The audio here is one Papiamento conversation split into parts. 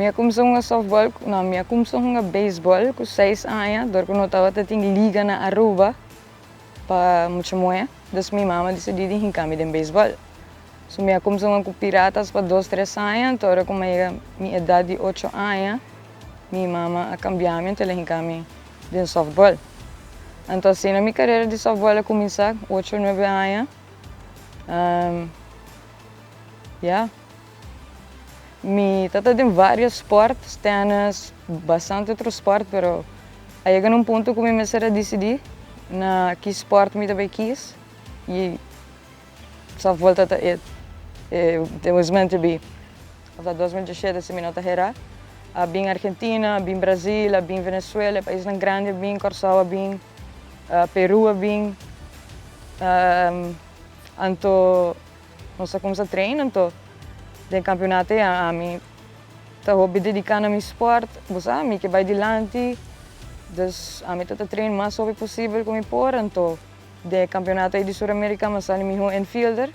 Mi a kumsa hunga softball, no, mi a kumsa hunga baseball ku seis aña, dor ku no tabata tin liga na Aruba pa mucha muhé, dus mi mama disidí di hinka mi den baseball. So mi a kumsa hunga ku Piratas pa dos tres aña, anto ora ku mi a yega mi edat di ocho aña, mi mama a kambia mi anto el a hinka mi den softball. Anto asina mi karera di softball a kuminsá, ocho nuebe aña. Ya. Mi ta ta den varios sport, tennis, bastante otro sport, pero a yega na un punto ku mi mester a disidí na ki sport mi ta bai kies i softball ta ta it. It was meant to be. Tabata 2017 si mi no ta hera. A bin Argentina, a bin Brazil, a bin Venezuela, e paisnan grandi a bin, Kòrsou a bin, Peru a bin. Anto nos a kumsa train anto den kampionato ya ami ta hopi dediká na mi sport, bo sa mi ke bai dilanti, dus ami ta ta train mas hopi posibel ku mi por, anto den e kampionato ei di Sur Amerika mi a sali mihó infielder,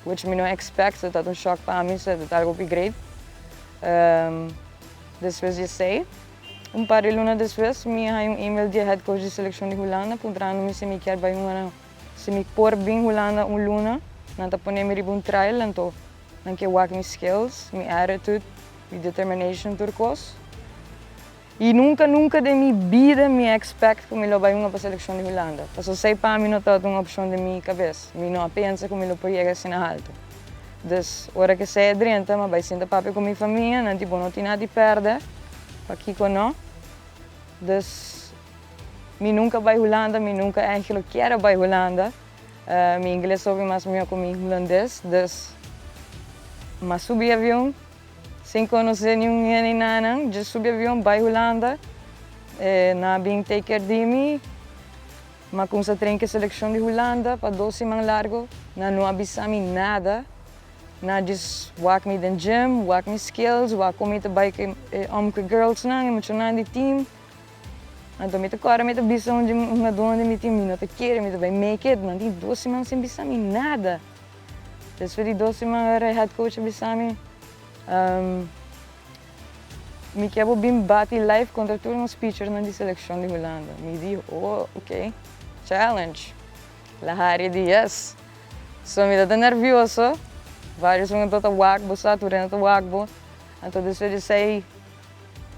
which mi no expect, so ta un shock pa mi, so ta algu hopi great. Despues di esei, un par di luna despues mi a haña un email di e head coach di selekshon di Hulanda puntrando mi si mi kier bai hunga na. Si mi por bin Hulanda un luna, nan ta pone mi riba un trial, anto nan ke wak mi skills, mi attitude, mi determination, tur kos. I nunka nunka den mi bida mi a expect ku mi lo bai hunga pa selekshon di Hulanda. Pasobra esei pa mi no tabata un opshon den mi kabes. Mi no a pensa ku mi lo por yega asina haltu. Dus ora ku esei a drenta, mi a bai sinta papia ku mi famia, nan di bo no tin nada di pèrdè, pakiko no? Dus Mi nunca bai Hulanda, mi nunca eigenlijk kier a bai Hulanda. Mi ingles hopi mas mihó ku mi hulandes, dus m'a subi avion sin konosé niun hende ni nada, djis subi avion bai Hulanda. Nan a bin take care di mi, m'a kumsa train ku e selekshon di Hulanda pa dos siman largu, nan no a bisa mi nada, nan a djis wak mi den gym, wak mi skills, wak kon mi ta bai ku e om ku e girlsnan, e muchanan di team. Anto mi ta kòrda mi ta bisa un di hungadónan di mi tim, mi no ta kere, mi ta bai make it. Nan tin dos siman sin bisa mi nada. Despues di dos siman ora e head coach a bisa mi, Mi ke bo bin bati live kontra tur nos pitchernan di selekshon di Hulanda. Mi di, oh, ok, challenge. Lahari di, yes. So mi ta ta nervioso, varios hungadó ta wak bo sa, tur hende ta wak bo. Anto despues di esei.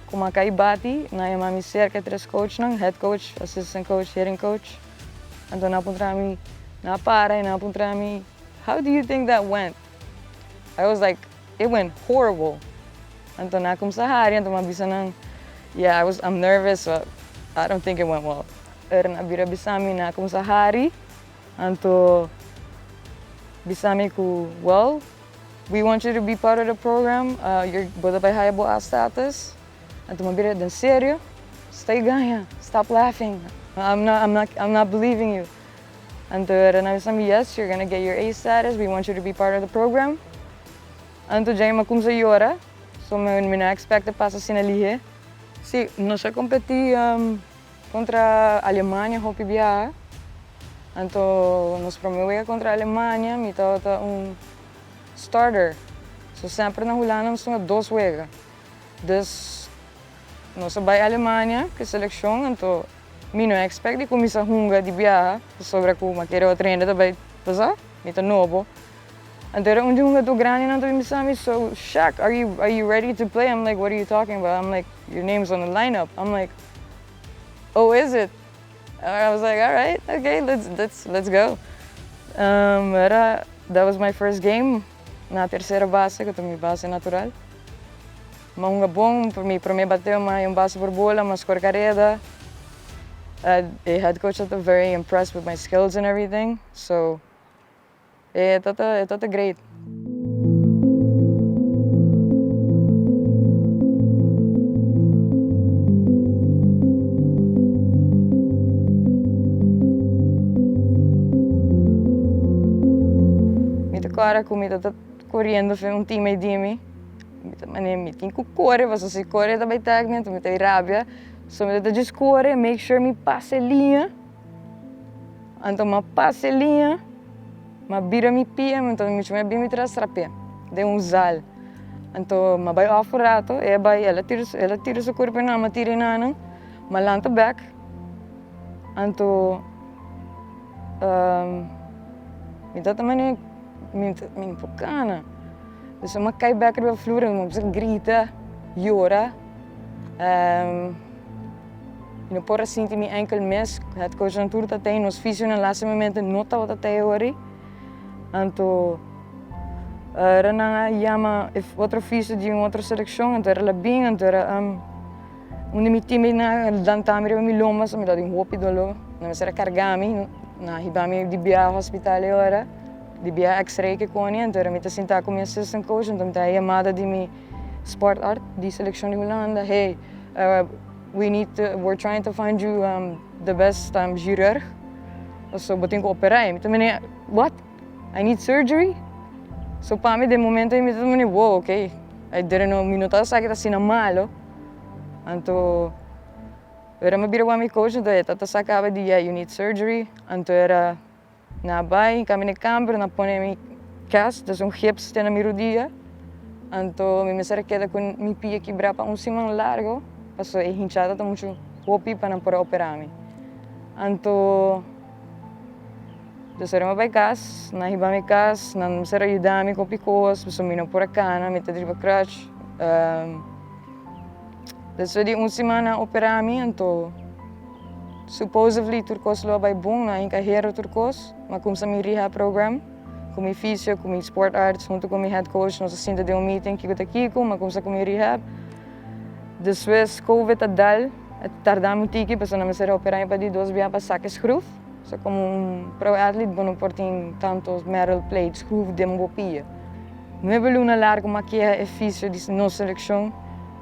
Ku m'a kai bati, nan yama mi serka e tres coachnan, head coach, assistant coach, hitting coach. Anto nan a puntra mi, nan a para i nan a puntra mi, How do you think that went? I was like, It went horrible. Anto nan a kumsa hari, anto m'a bisa nan, Yeah, I was, I'm nervous, so I don't think it went well. Ora nan a bira bisa mi, nan a kumsa hari, anto bisa mi ku, Well, We want you to be part of the program, your bo ta bai haya bo A status. Anto mi a bira den serio, Stay gaña, stop laughing, I'm not, I'm not, I'm not believing you. Anto nan a bisa mi, yes, you're gonna get your A status, we want you to be part of the program. Anto djei mi a kumsa yora, so mi mi no a expect e pasa asina lihe. Si, nos a competi kontra Alemania hopi biaha. Anto nos prome wega kontra Alemania mi tabata un starter. So semper na Hulanda nos tunga dos wega. Dus nos a bai Alemania ku e selekshon anto mi no a expect di kuminsa hunga di biaha pasobra ku mi a kere otro hende ta bai pasa, mi ta nobo. Anto era un di hungadó grandinan ta bin bisa mi, so Shaq are you are you ready to play? I'm like what are you talking about? I'm like your name's on the lineup. I'm like oh is it? I was like alright okay let's let's let's go um era that was my first game na tercera base ku ta mi base natural mi a hunga bon mi prome bateo mi a haña un base por bola mi a score kareda e head coach tabata very impressed with my skills and everything so E ta ta e ta ta great. Mi ta kòrda ku mi ta ta koriendo fen un teammate di mi, mi ta manera mi tin ku kore pasobra si kore e ta bai tag mi anto mi ta bai rabia, so mi ta ta djis kore make sure mi pasa e liña. Anto m'a pasa e liña, m'a bira mi pia, anto mi chuma e bin mi tras trap'é den un zal. Anto m'a bai off un rato, e a bai, el a tira el a tira su kurpa einan, m'a tira einanan, m'a lanta bek. Anto mi tabata mane mi mi no por kana. Dus m'a kai bek riba flur en mi a kuminsá grita, yora. Mi no por a sinti mi enkel mes, head coachnan tur ta tei, nos fisionan laatste momento no tabata tei awor. Anto ora nan a yama e otro fisio di un otro selekshon, anto era la bin, anto era un di mi teammatenan a lanta mi riba mi lomba, so mi tabatin hopi doló. Nan mester a karga mi, nan a hiba mi di bia hospital e ora, di bia x-ray ke koni, anto era mi ta sinta ku mi assistant coach, anto mi ta haña yamada di mi sportarts di selekshon di Hulanda, hey, we need to, we're trying to find you the best chirurg. Paso bo tin ku operá. I mi ta mene, what? I need surgery? So pa mi den momento ei mi ta mene, wow, ok, I didn't know, mi no tabata sa ku ta asina malo. Anto ora mi a bira wak mi coach anto e tabata sa kaba di, yeah, you need surgery. Anto era nan a bai kami na e kamber, nan a pone mi cast, dus un gips te na mi rudia. Anto mi mester a keda ku mi pia kibrá pa un siman largo, paso e hinchada ta muchu hopi pa nan por a operá mi. Anto dus ora mi a bai kas, nan a hiba mi kas, nan mester a yuda mi ku hopi kos, pasobra mi no por a kana, mi ta riba crutch. Despues di un siman nan a opera mi, anto supposedly tur kos lo a bai bon, nan a hinka hero tur kos. Mi a kumsa mi rehab program ku mi fisio, ku mi sport arts, huntu ku mi head coach nos a sinta den un meeting kiko ta kiko, mi a kumsa ku mi rehab. Despues covid a dal, a tarda mi tiki pasobra nan mester a opera mi pa di dos bia pa saka e schroef. So como un pro athlete bo no por tin tanto metal plate, schroef den bo pia. Nuebe luna largo mi a keha e fisio di nos seleccion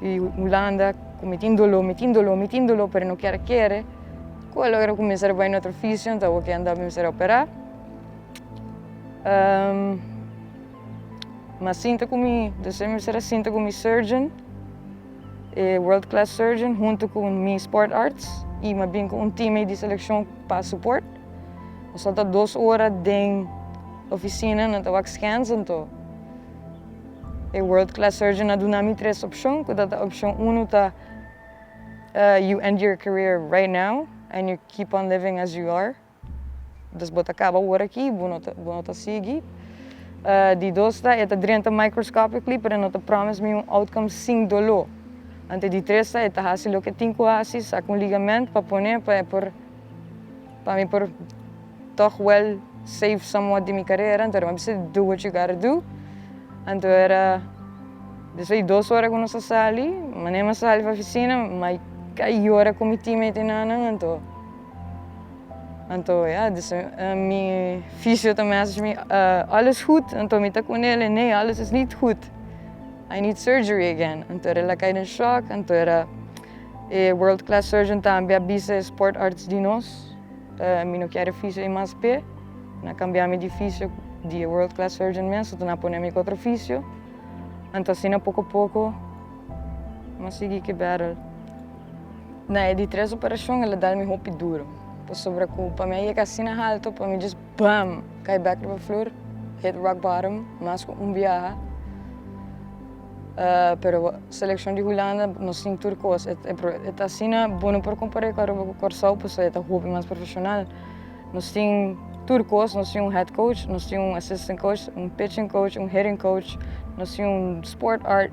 di Hulanda cu mi tin dolo, mi tin dolo, mi tin dolo pero e no kier a kere. Cu a logra cu mi mester a bay na otro fisio, anto awor ke anda mi mester a opera. Mi a sinta ku mi, despues mi mester a sinta ku mi surgeon, e world class surgeon, huntu ku mi sport arts i mi a bin ku un teammate di selekshon pa support. Nos a ta dos ora den ofisina, nan ta wak scans, anto e world class surgeon a duna mi tres opshon, ku ta ta opshon unu ta you end your career right now and you keep on living as you are. Dus bo ta kaba awor aki, bo no ta, bo no ta sigui. Di dos ta, e ta drenta microscopically, pero e no ta promise mi un outcome sin doló. Ante di tres ta, e ta hasi loke tin ku hasi, saka un ligament pa pone pa e por, pa mi por tòg wèl save somewhat di mi karera. Anto mi a bisa, do what you gotta do. Anto era despues di dos ora ku nos a sali, manera mi a sali pa oficina, mi a kai yora ku mi teammate nan, anto. Anto ja, dus mi fisio ta message mi, alles goed? Anto mi ta ku nele, nee, alles is niet goed. I need surgery again. Anto era el a kai den shock, anto era e world class surgeon tambe a bisa e sport arts di nos, mi no kier e fisio ei mas p'e. Nan a kambia mi di fisio di e world class surgeon mes, anto nan a pone mi ku otro fisio. Anto asina poko poko mi a sigui ku e battle. Na e di tres operashon el a dal mi hopi duro, pasobra ku pa mi a yega asina halto pa mi djis bam! Kai bek riba flur, hit rock bottom, mas ku un biaha. Pero selekshon di Hulanda nos tin tur kos, e ta asina bo no por kompar'é ku Aruba ku Kòrsou pasobra e ta hopi mas profeshonal. Nos tin tur kos, nos tin un head coach, nos tin un assistant coach, un pitching coach, un hitting coach, nos tin un sport art.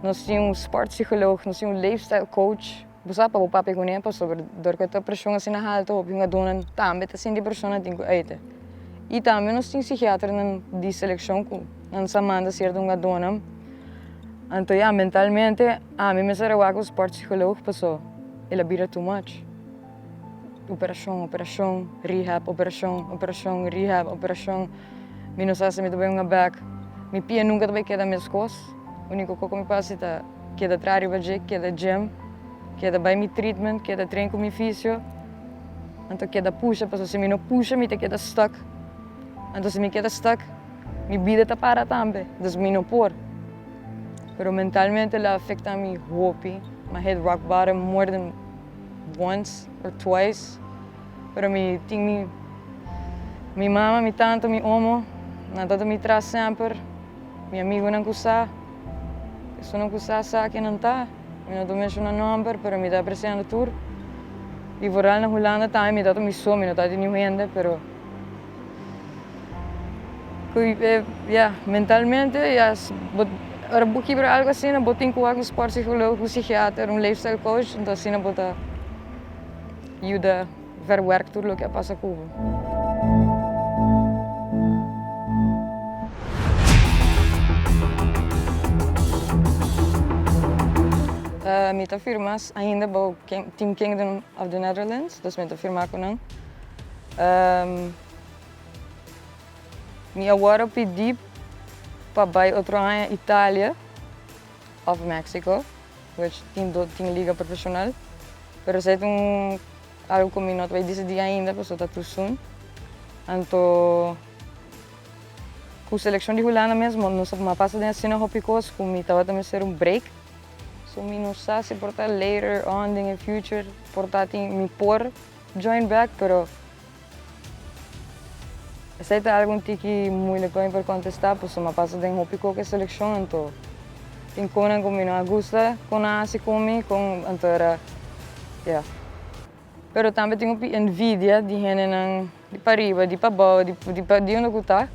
Nos tin un sportpsycholoog, nos tin un leefstijl coach. Bo sa pa bo papia kuné pasobra dor ku e ta preshon asina haltu hopi hungadónan tambe ta sinti preshon nan tin ku uite. I tambe nos tin psikiaternan di selekshon ku nan sa manda sierto hungadónan. Anto ya mentalmente ami mester a wak ku sportpsycholoog paso el a bira too much. Operashon, operashon, rehab, operashon, operashon, rehab, operashon. Mi no sa si mi ta bai hunga bek. Mi pia nunka ta bai keda meskos. Uniko kos ku mi por hasi ta keda traha riba dje, keda gym, keda bai mi treatment, keda train ku mi fisio. Anto keda pusha, pasobra si mi no pusha mi ta keda stuck. Anto si mi keda stuck, mi bida ta para tambe. Dus mi no por. Pero mentalmente lo a afecta mi hopi. Mi a hit rock bottom more than once or twice. Pero mi tin mi mi mama, mi tanta, mi omo, nan ta ta mi tras semper, mi amigunan ku sa. Esunnan ku sa sa ken nan ta. Mi no ta menshoná nòmber, pero mi ta apresiá nan tur. I vooral na Hulanda tambe mi ta ta mi so, mi no ta di niun hende, pero ku ya, mentalmente ya bo ora bo kibra algu asina bo tin ku wak un sportpsycholoog, un psikiater, un leefstijl coach, enton asina bo ta yuda verwerk tur loke a pasa ku bo. Mi ta firma ainda bou Team Kingdom of the Netherlands, dus mi ta firma ku nan. Mi a wòrdu pidi pa bai otro aña Italia òf Mexico, which tin tin liga profeshonal, pero esei ta un algu ku mi no ta bai disidí ainda pasobra ta too soon. Anto ku selekshon di Hulanda mes nos a pasa den asina hopi kos ku mi tabata mester un break. So mi no sa si por ta later on den e future por ta tin mi por join back pero esei ta algu un tiki moeilijk pa mi por contesta pasobra mi a pasa den hopi koke seleccion anto tin konan ku mi no a gusta kon nan a hasi ku mi kon anto era ya. Pero tambe tin hopi envidia di hendenan di pariba di pabou di di unda ku ta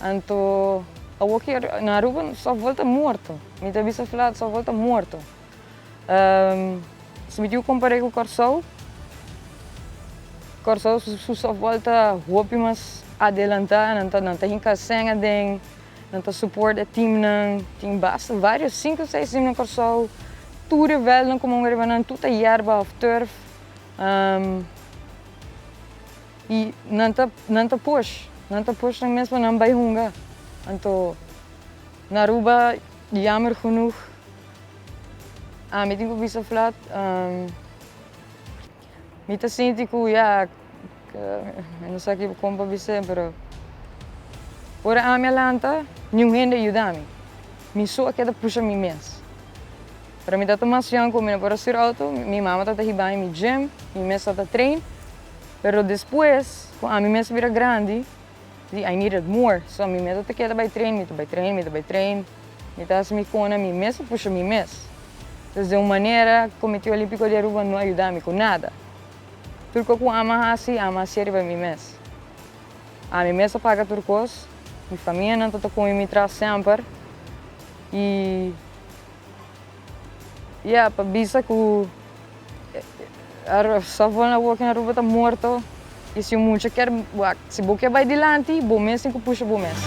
anto awor ki na Aruba softball ta morto mi ta bisa flat softball ta morto. Si mi tin ku kompar'é ku Kòrsou, Kòrsou su sòftbòl ta hopi mas adelantá, nan ta nan ta hinka sèn aden, nan ta support e timnan, tin basta vários sinku seis tim na Kòrsou, tur e vèldnan ku mon riba nan tur ta yerba òf turf i nan ta nan ta push, nan ta push nan mes pa nan bai hunga, anto na Aruba jammer genoeg. Ami tin ku bisa flat, mi ta sinti ku ya, mi no sa kon pa bis'é pero ora ami a lanta niun hende a yuda mi, mi so a keda pusha mi mes. Ora mi tabata mas yòn ku mi no por a stuur outo, mi mama tabata hiba mi mi gym, mi mes tabata train, pero despues ku ami mes a bira grandi, Di I needed more, so mi mes a ta keda bai train, mi ta bai train, mi ta bai train, mi ta hasi mi kona, mi mes a pusha mi mes. Entonces den un manera Comité Olímpico di Aruba no a yuda mi ku nada. Tur kos ku ami a hasi, ami a hasié riba mi mes. Ami mes a paga tur kos, mi famianan ta ta kumi mi tras semper i ya pa bisa ku Softball na woki na Aruba ta morto y si un mucha kier wak si bo kier bay dilanti bo mes tin cu pusha bo mes.